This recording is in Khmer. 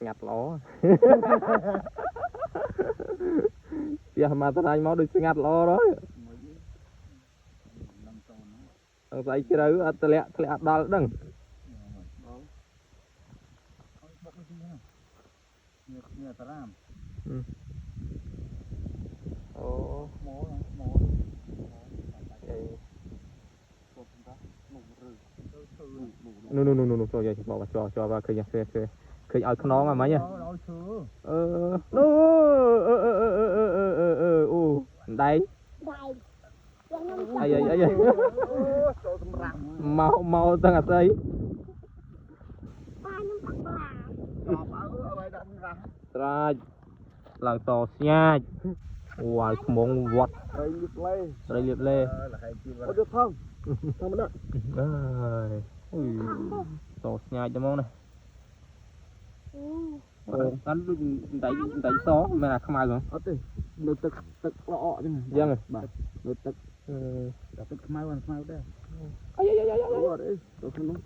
ស្ងាត់ល្អ ផ្ទះមកតារាញមកដូចស្ងាត់ល្អដល់ នឹងតូន សង្ស័យជ្រៅអត់ធ្លាក់ធ្លាក់អត់ដល់ដឹង ដល់ឲ្យបុកទៅទីហ្នឹងនេះនេះតារាម អូ ថ្មហ្នឹងថ្ម អី ពុកតានោះឬទៅឈើ នោះនោះនោះនោះចូលយកចូលចូលចូលឃើញឃើញឃើញឃើញឲ្យខ្នងហ្មង ឲ្យឈើ អឺនោះអឺអឺអឺអឺអឺអឺអឺអូដៃ ដៃខ្ញុំ អីអីអី ចូលសម្រាប់ មកមកទាំងអស្អី ប៉ាខ្ញុំដាក់ប្រា ដល់អើឲ្យដាក់សម្រាប់ ត្រាចឡើងតស្ញាចវ៉ាយខ្មងវត្ត ត្រីលៀបលេ ត្រីលៀបលេ លហើយជីវអត់យកថងថងមិនដាក់ អើយអុយតស្ញាចទៅហ្មងនេះ អូ អត់ដូចដៃដៃសមិនអាខ្មៅហ្មង អត់ទេនៅទឹកទឹកល្អអចឹង យ៉ាង បាទនៅទឹក អឺ ទឹកខ្មៅអាខ្មៅដែរ អីអីអីអី អត់អីទៅក្នុង